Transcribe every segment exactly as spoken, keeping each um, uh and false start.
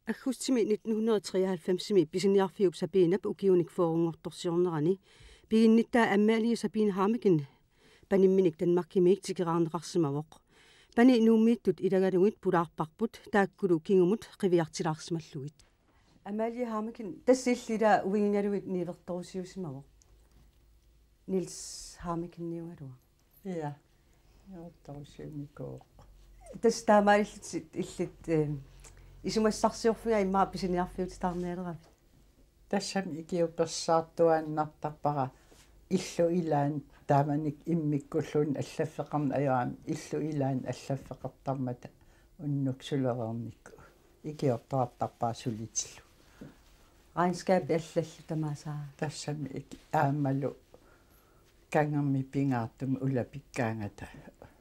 Aggustimi nitten hundrede treoghalvfemsimi pisiniarfiup Sabinap ukiunik fyrrenngortorsiornerani piginnittaa Amalie Sabine Hammeken panimminik Danmarkimiit tikeraarneqarsimavoq. Pani Nuummiittut ilagalugit pulaarparput taakkulu kingumut qiviartilaarsimallugit. Amalie Hammeken, tassa illit uigigalugit niuertorusiusimavoq. Niels Hammekeniugaluaq. Ja, niuertorusiunikuuvoq. Tassa taamaalillutit illit, eh, isumassarsiorfiga immaqa pisiniarfiutitaarnialeravit? Tassami ikiupersaartuaannartarpara illu ilaanni taamanikkut immikkulluunniit allaffeqarneq ajorami illu ilaanni allaffeqartarmata unnuk sulereernikku. Ikiortoqartarpara sulitillugu. Regnskab allallu tamaasa. Tassami iki-, aammalu kangermi pingaartumik ulapikkaangata.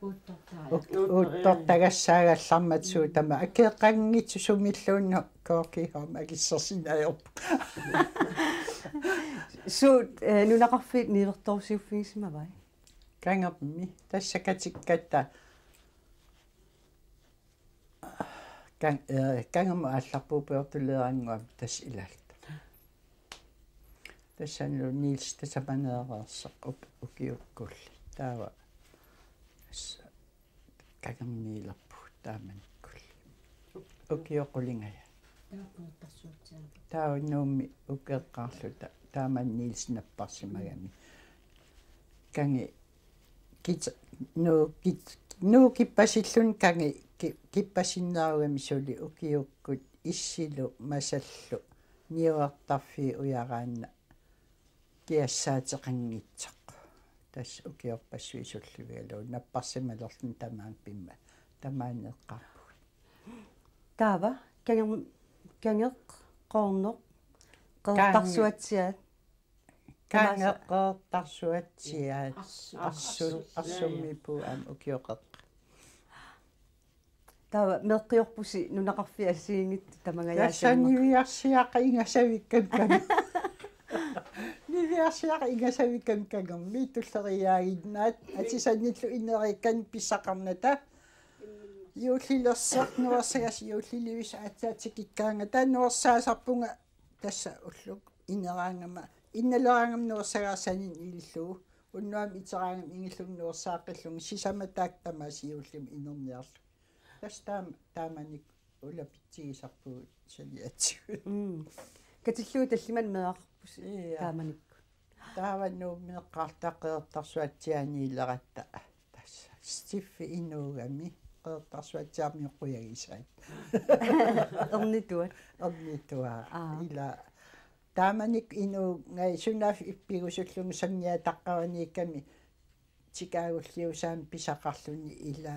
Uuttortaa. Ut-, uuttortagassaagallarmat suut tamaat akeqanngitsut sumilluunniit K G H-mi akissorsinnaajorput. Suut, eh, nunaqarfiit niuertorusiuffigisimavai? Kangermi, tassa katikkatta. Kan-, eh, kangermut aallarpugut pujortuleerannguamik tassa ilaalluta. Tassanilu Niels tasamaneereersoq uk-, ukiukkulli. Taava tassa kangermiilerpugut taamanikkulli. Ukioq qulingaja. Taava Nuummi ukeqqaarluta taamani Niels napparsimagami. Kangi kit-, nuu-, kit-, nuu kippasilluni kangi ki-, kippasinnerugami suli ukiukkut issilu masallu niuertarfii ujaraanna kiassaateqanngitsoq. Tassa ukiorpassuit sullivigalugu napparsimalerluni tamaanga pimma-, tamaani eqqaarpugut. Taava kange-, kangeq, qoorneq, qeqertarsuatsiaat. Kangeq, qeqertarsuatsiaat. Arsu-, arsu-, arsu-, arsumiippugut aamma ukioqeq. Taava meeqqiorpusi nunaqarfiit assigiinngitsut tamangajaasimmata? Tassa niviarsiaqa ingasavikkami kangermi. Niviarsiaqa ingasavikkami kangermi tulleriiaaginnaat atisannillu ineriikkanik pissaqarnata. Juullilersoq nuersagaasa juullilivissoq aatsaat tikikkaangata nuersaasarpunga tassa ullup ineraangama, innaleraangama nuersagaassanik ilillugu, unnuami iteraangama ingillugu nuersaaqqillunga sisamat taakku tamaasa juullimi inerniarlugit. Tassa taam-, taamanikkut ulapitsigisarpugut saniatigut. Mm. Katillugit tallimanik meeraqarpusi. Ja. Taamanikkut. Taava Nuummi eqqaarluta qeqertarsuatsiaaniileratta. Tassa Steffi inuugami qeqertarsuatsiaarmiut qujagisaat. Ernituat. Ernituaa. Aa. Ila taamanikkut inuugai sunaaffa ippigusullugu sangiataqqavaniikkami tikaagulliusaami pisaqarluni ila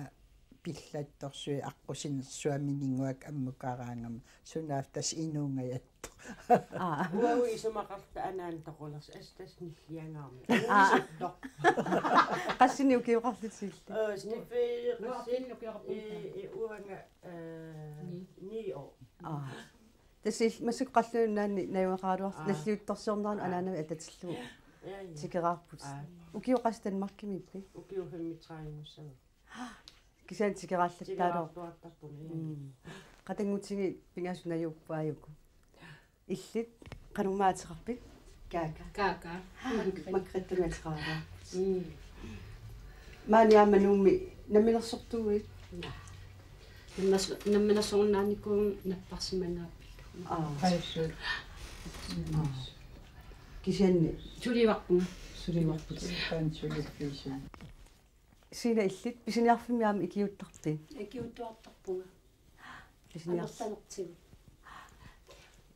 pillattorsuit aqqusinersuarminnguaq ammukaraangama sunaaffa tassa inuungajattoq. Aa. Uagut isumaqarluta anaana toqulersoq, assut tassa nilliangaarmi. Aa. Uisuttoq. Qassinik ukioqarlutit illit? Øh, Steffi, qassinik ukioqarpit? Øh, øh, uanga, øh, ni. Ni år. Aa. Tassa il-, massakkut Qallunaat Nunaanni najugaqaraluarlutit. Aa. Nalliuttorsiornerani, aa, anaanavit atatillugu. Ja, ja. Tikeraarput. Aa. Ukioq qassit Danmarkimiippit? Ukioq femogtredive-ussaaq. Kisianni tikeraallattaarpoq. Tikeraartuartarpunga, ja. Mm. Qatanngutigiit pingasut najuupput aajuku. Illit qanormaa ateqarpit? Kaaka. Kaaka. Margrethe. Margrethe ateqarput. Mm. Maani aamma Nuummi namminersortuuit? Naa. Nammas-, namminersorunnaarnikuuvunga napparsimanaappillu. Aa. Ajussuut. Aa. Kisianni? Sulivarpunga. Sulivarput. Sulivarput. Siina, illit pisiniarfimmi aamma ikiuuttarpit? Ikiuuttuartarpunga. Pisiniars-, amerlanertigut.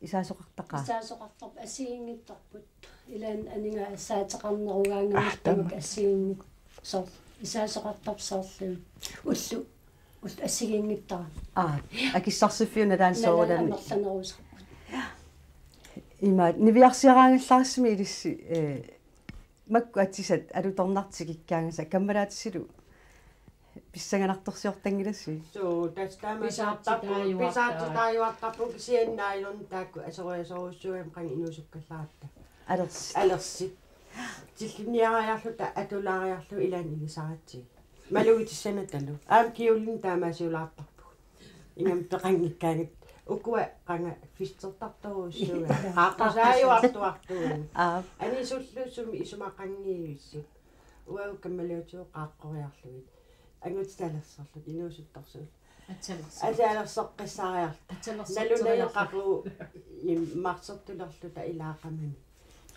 Isaasoqartaqaat? Isaasoqartarput, assigiinngittarput. Ilaanni aningaasaateqarnerugaangamik, ah, tamakku tamarmik assigiinngit-, soor-, isaasoqartarput soorlu ullut, ullut assigiinngittarami. Aa, akissarsiffiup nalaani. Nalaani soorunami amerlanerusarput. Ima niviarsiaraangallarissumik ilissi, eh, makku atisat alutornartut tikikkaangassat kammalaatisilu pissanganartorsiortanngilassi? Suu, tassa taama pisaartitaajuartarput, pisaartitaajuartarput kisianni naalornikkut taakku asoriasorujussuugamik qanga inuusukkallaratta. Alersit. Alersit. Tillinniariarluta atulaariarlugu ilaanni ilisaratsigu. Malugitissanatalu. Aamma kjoleni taamaasiulaartarpugut. Ingammik peqanngikkaangatta. Ukua qanga fistertartorujussuugaat. Qaaqqusaajuartuartuugaat. Aap. Anisullu sumi isumaqanngivissut. Uagut kammalaatigut qaaqqoriarlugit. Angutitalersorluta inuusuttorsuulluta. Atsalersoq. Atsalersoqqissaariarluta. Atsalersoq. Nalunaaqagu im-, marsertulerluta ilaaqamani.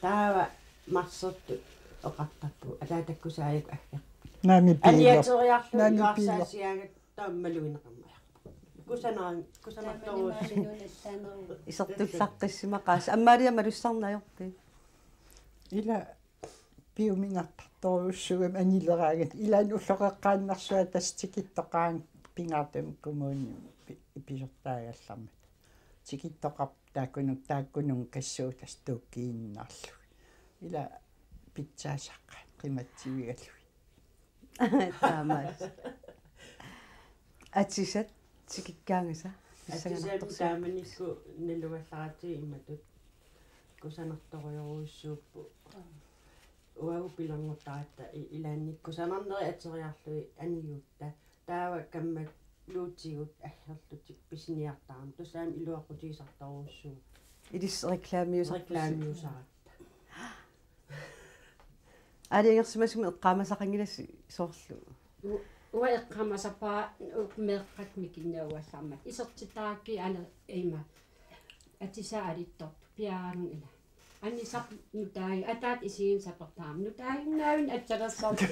Taava marsertut oqartarpugut. Ataatakkusaajuk aggeq. Naamik piileq. Aliateriarlugu. Naamik piileq. Iluarsaasiaangat taammaluineqarmajaq. Kusanaan-, kusanartorus. Isertullaqqissimaqaasi. Ammaaliaq malussarneq ajorpit? Ila piuminartartorujussuugami anileraangat. Ilaanni ulloqeqqaannarsuaq tassa tikittoqaanga pingaartumik kommunimi pi-, pisortaagallarmat. Tikittoqarpoq taakkunuk-, taakkununnga kassuutassat tuukkiinnarlugit. Ila pitsaasaqaat qimatsivigalugit. Taamaas. Atisat tikikkaangasa. Atisat pissanganartorsuupput. Taamanikkut nalugallaratsigit imatut kusanartorujorujussuupput. Uagut pilerngortaratta i-, ilaanni kusanarnerit ateriarlugit anigutta. Taava kammalluutigut aggerlutik pisiniartarami. Tassa aamma iluaqutigisartorujussuuvoq. Ilissi reklamiusarpusi. Reklamiusaratta. Aalajangersimasumik eqqaamasaqanngilassi soorlu? U-, uanga eqqaamasarpara uku meeqqat mikinnguallarmat. Isertitarakkit aana ima. Atisaat alittortut. Piaarnera. Anisaq nutaagi. Ataata isiginnut sapertarami. Nutaaginnaavinnit atsalersorluta.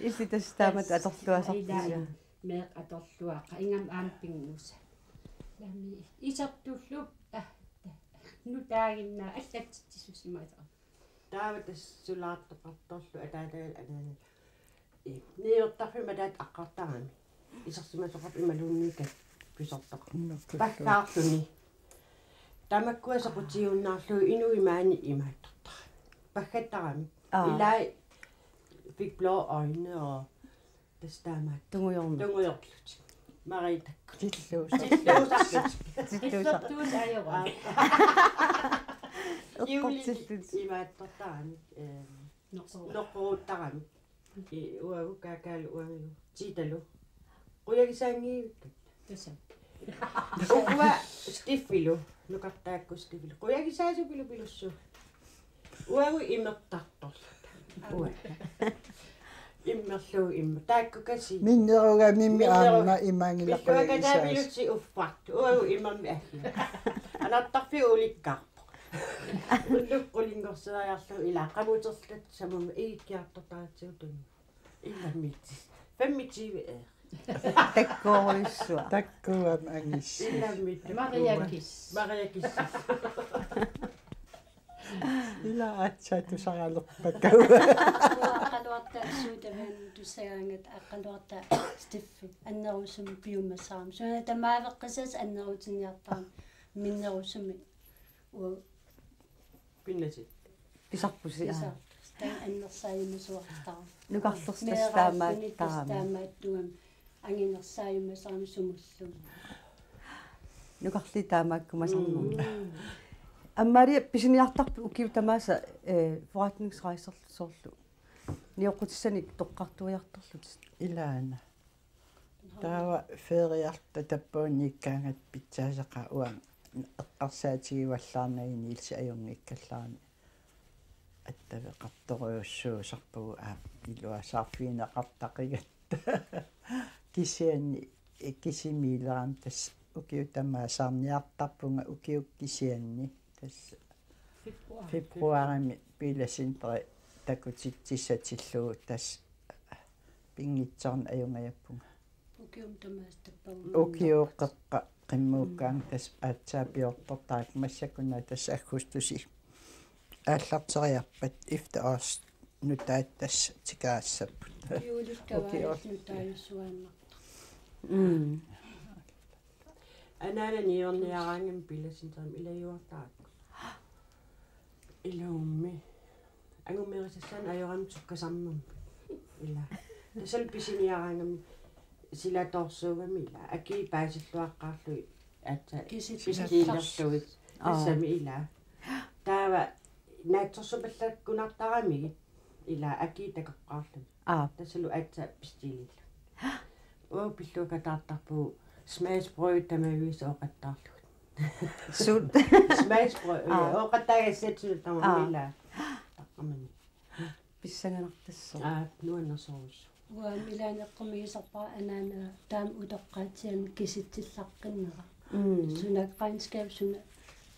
Illit tassa taamatut atorluasarpisi. Ilaa, meeqqat atorluaqqat. Ingammik aamma pinngusat. Lami. Isertullu. Ah, nutaaginnaa allatsitsisussimasoq. Taava tassa sulaartoqartorlu ataataga anaana. Ii, niuertarfimmi ataata aqqartarami. Isersimasoqarpoq imaluunniit pisortoqarpoq. Nå, paggaarluni. Tamakkua soqutigiunnaarlugit inuit maani imaattortarami. Paggattarami. Aa. Ilai fik blå øjne og tassa taamaat. Tungujorneq. Tungujorlutik. Mariitakkut. Tilluusaq. Tilluusarlutik. Tilluusaq. Tilluusaq ajoraa. Eqqortillutik. Juulit imaattortarami. Ehm, noqoruuttaramik. I uagut Kaakaalu uangalu. Tiitalu. Qujagisaanngivikkatta. Tassa. Ukua Steffilu. Nukartaakkut Steffilu. Qujagisaasupilu pilussuugut. Uagut imertartorluta. Uanga. Immerlugu imma. Taakkukasiit. Minnerugamimmi. Minneru-, aamma imaanngilaq. Pilluakataapilussi uffartut. Uagut imermik aggiarput. Anartarfiup ulikkaarpoq. Ullup qulinngorseriarlugu ilaa qamuterluta samuma igikkiartortaratsigu tunu. Ilaa miitsi. Femogtyve øre. Takkuujussuaq. Takkuugamik angissuusoq. Ilaa miitsi. Maria Kiss. Maria Kiss. Ilaa aatsaat tusaralerpakka. Aqqaluartaat suutavanut tusaangat aqqaluartaat Steffi annerusumik piumassaramik. Suna tamaaveqqisassaq annerutiniartarami minnerusumik. Uu. Pinnasit. Pisarpusi, aa. Pisarpusi. Taanna annersaajumasuartarami. Nukarlersi tassa taamaattarami. Meeraalluni tassa taamaattugami anginersaajumasarami sumulluunniit. Nukarliit taamaakkumasarnermi. Mm. Ammaaliaq pisiniartarpit ukiut tamaasa, eh, forretningsrejserlu soorlu. Nioqqutissanik toqqartuiartorlutit. Ilaana. Taava feriarluta tappaaniikkaangat pitsaasaqaat uanga eqqarsaatigivallaarnagit Nielsi ajunngikkallarami attaveqartorujussuusarpugut aamma iluasaarfigineqartaqigatta. Kisianni kisimiilerami tassa ukiut tamaasa saarniartarpunga ukiukkut kisianni tassa februar. Februarimi Bilacenteri takutitsissatillugu tassa pinngitsoornak ajungajappunga. Ukiut tamaasa tappavunga. Ukiut qeqqat qimmuukkaangat tassa aatsaat piortortarakku massakkut una tassa aggustimi aallarteriarpat efterårsnutaat tassa tikaassapput. Juulikkut ukiut. Nutaajussuaannartoq. Mm. Anaana niuerniaraangami Bilacenterimi ilagiuartarakku. Ilummi. Angumerisassaanik ajorami sukkasarnermi. Ila. Tassalu pisiniaraangami silatoorsuugami ila. Akii paasilluaqqaarlugit aatsaat. Kisit. Pistiilerlugit. Aa. Tassami ila. Taava naatsorsupallaakkunartaramigit ila akii takoqqaarlugit. Aa. Tassalu aatsaat pistiilillugit. Uagut pilluakataartarpugut Smagsprøve tamaviisa ooqattaarlugu. Suut. Smagsprøve. Aa. Ooqattaagassat suut Aa. Tamarmik ilaa. Taqqamani. Pissanganartassooq. Aa, nuannersorujussuaq. Uanga Milaneqqummiisarpara anaana taama utoqqaatsianik kisitsillaqqinnera. Mm. Suna regnskab suna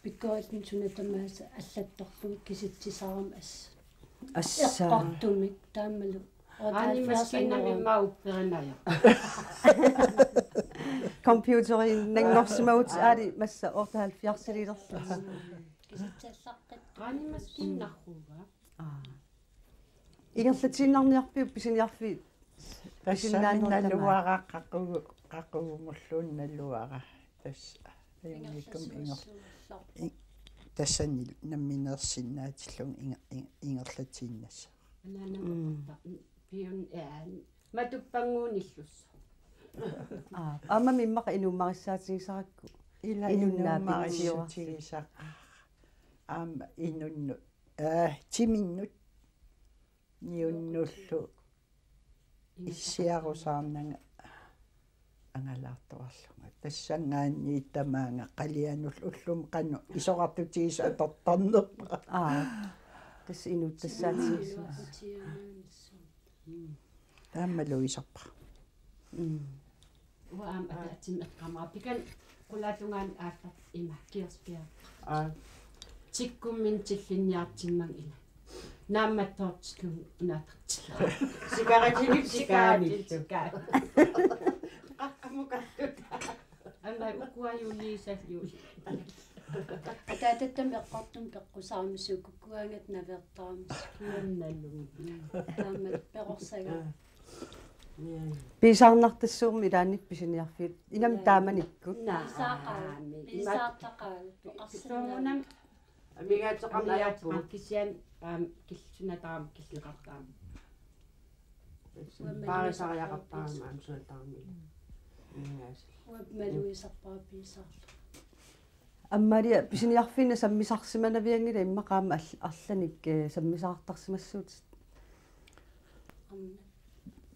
pikkorinni suna tamaasa allattorpugut kisitsisarami as. Assa. Eqqortumik taamalu. Aani maskiinami imma upperinajaq. Computeriinnanngorsimagit aali massa otteoghalvfjerdsililerlugu. Kisitsallaqqit. Aani maskiinnarruga. Aa. Ingerlatiinnarniarpiuk pisiniarfiit? Tassami naluara qaqugu qaqugumulluunniit naluara. Tassa ajunngikkukkit inger tassani nammineersinnaatillugu inger- inger- ingerlatiinnassaaq. Anaanama piun ään. Matuppannguunillussooq. Aa, aamma immaqa inuummarissaatigisarakku. Ila Inunnaapput inuummarissutigisaq. Aamma inunnut. Aa, timinnut. Niunnullu. Issiarusaarnanga angalaartuarlunga. Tassanngaanniit tamaanga qalianullu ullumi qanoq isorartutigisaq atortarnerpara. Aa. Tassa inuup tassaatigisaq. Taamaluisarpara. Mm. Uanga aamma ataatsimik eqqaamavara pikan qulaatungaani aallartippoq ima kiorspiaq. Aa. Tikkumminnik tillinniartimmanga ila. Naammattoortillunga naatartillunga. Sigaratinik sikaanillu. Qaqqamukartut. Aamma ukua juliisalluni. Ataatattami eqqortumik peqqusaarmisiuk kukkuaangat naveertaarmisiuk. Kiannalugu. Taama perorsagaat. Piisaarnartassuummi ilaanni pisiniarfiit. Inam taamanikkut. Naa. Piisaaqaagut. Piisaartaqaagut. Peqarsinnaavat. Soorunami Amigaatseqarneq ajorpugut. Kisianni aamma killisunataarami killeqartaarami. Paarisariaqartarami aamma sunataarami. Amigaatseq. Uanga malugisarpara piisaarlugu. Aammalia pisiniarfiinna sammisarsimanavianngilaq immaqa aamma all- arlanik eh, sammisaqartarsimassuutit. Aamma.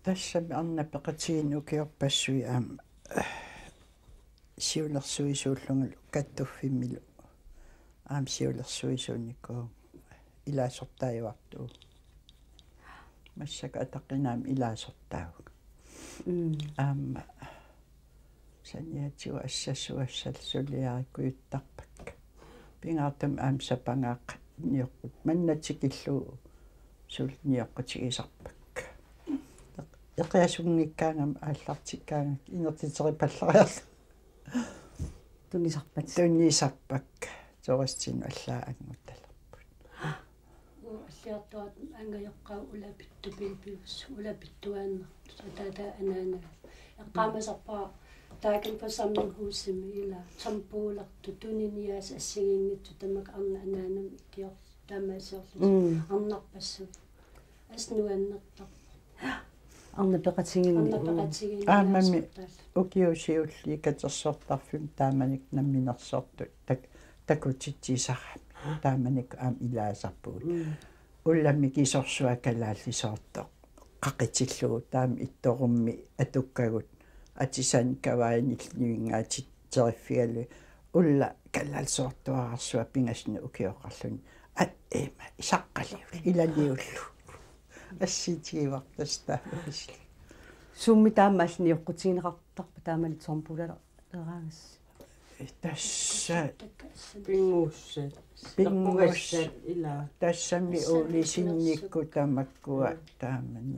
Tassami arnat peqatigiinni ukiorpassuit aamma siulersuisuullungalu kattuffimmilu aamma siulersuisuunikuuvunga ilaasortaajuartuuvunga. Massakkut ataqqinaammik ilaasortaavunga. Mm. Aamma saniatigut assassuassal suliarikujuttarpakka. Pingaartumik aamma sapangaaq nioqqut manna tikillugu suli nioqqutigisarpakka. Eqiasunngikkaangama aallartikkaangakku inertiteripallariarlunga. Tunisarpat. Tunisarpakka. Turistinut allaat anguttalerput. Uagut alliartuaatut angajoqqaat ulapittut piipius ulapittuaannartut ataata anaanaga. Eqqaamasarpara taakani forsamlingshusimi ila tombolertut tuniniaasut assigiinngitsut tamakku arnat anaanama ikior- taamaasiorlutik. Mm. Arnarpassui. Assut nuannertarpoq. Arnat peqatigiinni. Arnat peqatigiinni Aammami ilaasortaallutik. Ukiut siulliit katersortarfimmi taamanikkut namminersortut tak- takutitsisarami. Taamanikkut aamma ilaasarpugut. Mm. Ullamik isorsuaq kalaallisoortoq qaqitillugu taama ittorummi atukkagut atisanik kavaanillu nivinngaatiteriffigalugit ullap kalaallisoortuararsuaq pingasunut ukioqarluni. Aa, ima isaqqaliullugu ilaliullugu. Assiitigivarput tassa taama. Suummi taama allanioqqutigineqartarpa taamani tombolaleraagassi. Tassa Pinguussat. Pinguussat. Eqqugassat ila. Tassami ulisinnikkut tamakkua taamani.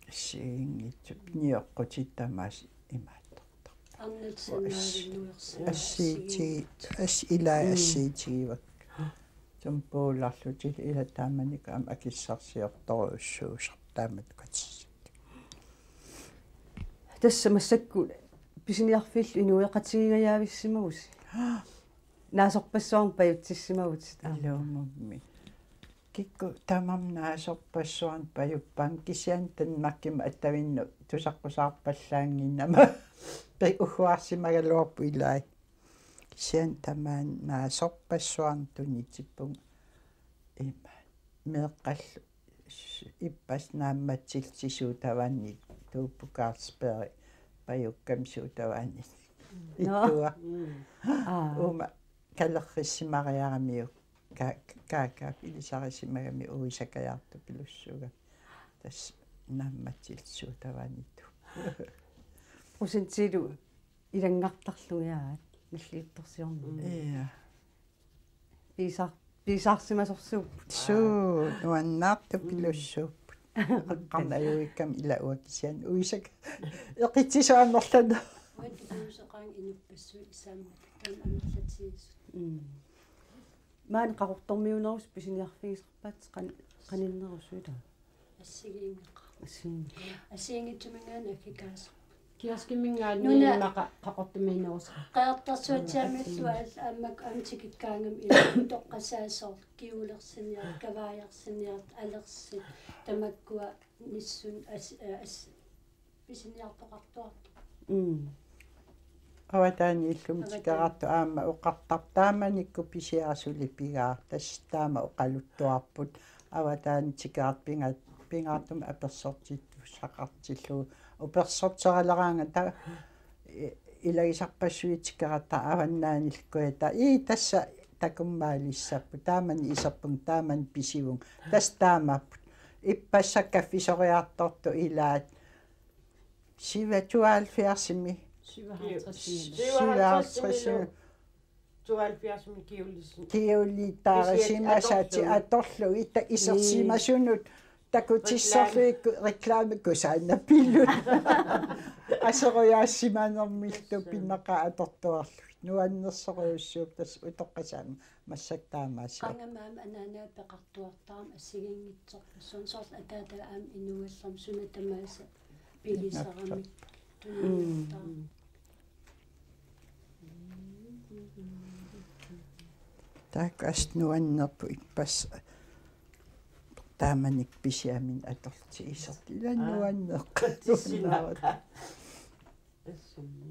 Assigiinngitsut nioqqutit tamaasa imaattortarput. Arnat sanaavinnuersi. Assiiti as ilaa assiitigivakka. Tombolarlutik ila taamanikkut aamma akissarsiortorujussuusarput taamatut katersutik. Tassa massakkut pisiniarfiillu inuiaqatigiinngajaavissimagusi. Naasorpassuarnik pajutsissimagusi. Ilumummi. Kikkut tamarmik naasorpassuarnik pajuppaannga kisianni Danmarkimi attavinnut tusaqqusaarpallaannginnama. Pe- uhuarsimagaluarput ilai. Kisianni tamaani naasorpassuarnik tunitippunga. Ima. Meeqqallu s- ippassaq naammatsillutik suut tavanni Tuup Carlsberg pajukkami suutavaani. Nå. Itua. Mm. Aa. Uuma kalerrissimariaramiuk ka-, kaakaap ilisarisimagami uisakajaartupilussuugami. Tassa naammatsillugu suutavaaniittoq. Procentilu ilanngartarlugit aat nalliuttorsiorneq. Mm. Ja. Piisar-, piisaarsimasorsuupput. Suu, nuannaartupilussuupput. Aqqarnajuikkam ila uanga kisianni uisak. Eqitsisuannerlana. Uanga tupiusoqaanga inuppassuit isaammat. Taama amerlatigisut. Mm. Maani Qaqortormiunerusut pisiniarfigisarpaat qan-, qaninnerusuita. Assigiinngeqaaq. Assigiinngeqaaq. Assigiinngitsumik aana aggikaasoq. Kioskiminngaanniit Nuna. Immaqa Qaqortumiinnerusut. Qeqertarsuatsiaamillu aal-, aamma aamma tikikkaangami ila utoqqasaat soorlu kjolersiniartut, kavaajarsinnaanertut, alersit, tamakkua nissun as-, as-, pisiniartoqartuartut. Mm. Avataaniillumi Avataani. Tikerattoq aamma oqartarpoq taamanikkut pisiarisuli pigaaq, tassa taama oqaluttuarput. Avataani tikerattoq pinga-, pingaartumik apersortittussaqartillugu. Upersorteraleraangat ta-, i-, ilagisarpassuit tikerattaat avannaanillu kujataat. Ii, tassa takummaalissapput. Taamani iserpunga, taamani pisivunga. Tassa taamaapput. Ippassaq kaffisoriartortoq ilaat. Siva tooghalvfjerdsimi. Syvoghalvtredsimi. Syvoghalvtredsimi. Tooghalvfjerdsimi kjolersini. Kjolersini. Kisianni atorlugu. Atorlugu. Ita isersimasunut. Takutissorlugit reklame kusaannapillutik. Aserujaassimanermillu pinnaqaaq atortuarlugit. Nuannersorujussuupput tassa utoqqasaat massakkut taamaasiorput. Qangami aamma anaanaga peqartuartarami assigiinngitsorpassuarnik soorlu ataataga aamma inuugallarami suna tamaasa pigisaramik. Mm. Taakku assut nuannerput ippassaq. Taamanikkut pisiaminnut atorlutik isertut. Ila nuanneq. Tissinnaaqaaq. Assummi.